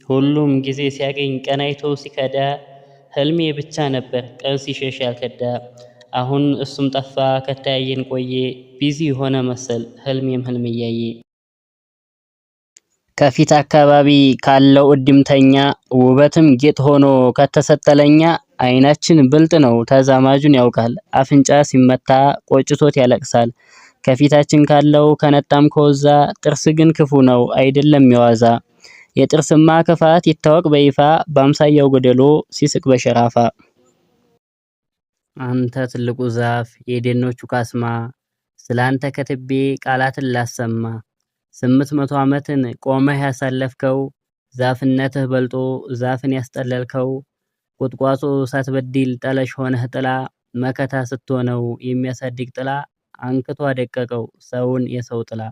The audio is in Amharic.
ሁሉም ጊዜ ሲያገኝ ቀን አይቶ ሲከዳ፣ ህልሜ ብቻ ነበር ቀን ሲሸሽ ያልከዳ። አሁን እሱም ጠፋ ከተያየን ቆየ፣ Busy ሆነ መሰል ህልሜም ህልም እያየ። ከፊት አካባቢ ካለው እድምተኛ፣ ውበትም ጌጥ ሆኖ ከተሰጠ ለኛ። አይናችን ብልጥ ነው ተዛማጁን ያውቃል፣ አፍንጫ ሲመታ ቆጭቶት ያለቅሳል። ከፊታችን ካለው ከነጣም ከወዛ፣ ጥርስ ግን ክፉ ነው አይደለም የዋዛ። የጥርስማ ክፋት ይታወቅ በይፋ፣ በአምሳያው ጎደሎ ሲስቅ በሸራፋ። አንተ ትልቁ ዛፍ የደኖቹ ካስማ፣ ስላንተ ከትቤ ቃላትን ላሰማ። 800 ዓመትን ቆመህ ያሳለፍከው፣ ዛፍነትህ በልጦ ዛፍን ያስጠለልከው፣ ቁጥቋጦ ሳትበድል ጠለሽ ሆነህ ጥላ፣ መከታ ስትሆነው የሚያሳድግ ጥላ፣ አንክቶ አደቀቀው ሰውን የሰው ጥላ።